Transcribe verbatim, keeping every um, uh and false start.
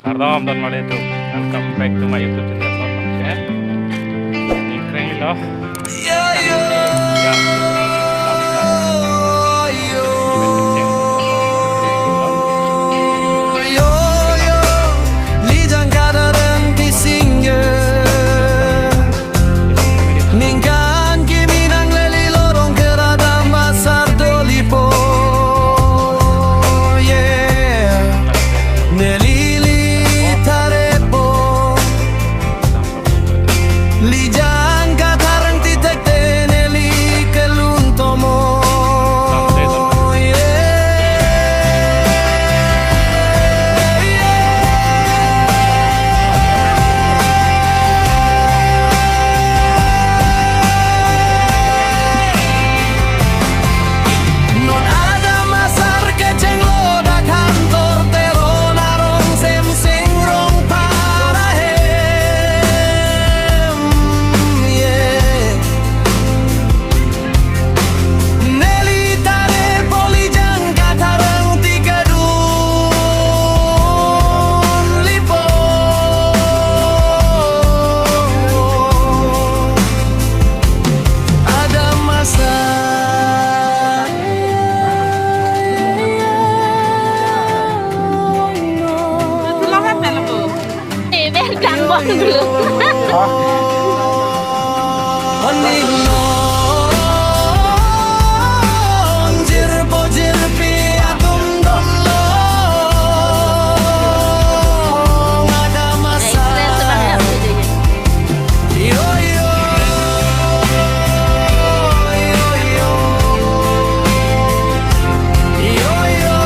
Kardom don male tu. Welcome back to my YouTube channel. Ningkreng lo. Lijang Kadarangti Singer. Ningkan kimi nangleli lorong kera dam asar dolipo. Yeah. Neli lili tarepo. Lijang Kadarangti tekte neli kelun tomo. Yeah, yeah. Non adam asar kecheng lo dak kantor Teron arong Semsing Rongphar ahem. Yeah. Neli tarepo Lijang Kadarangti kedun lipo. Adam asar. Tulang kan dalam bu. Eh, ben, kang bang dulu. Hah? Aning non jirpo jirpi atum dolo. Ada masa. Yo, yo. Yo, yo. Yo, yo.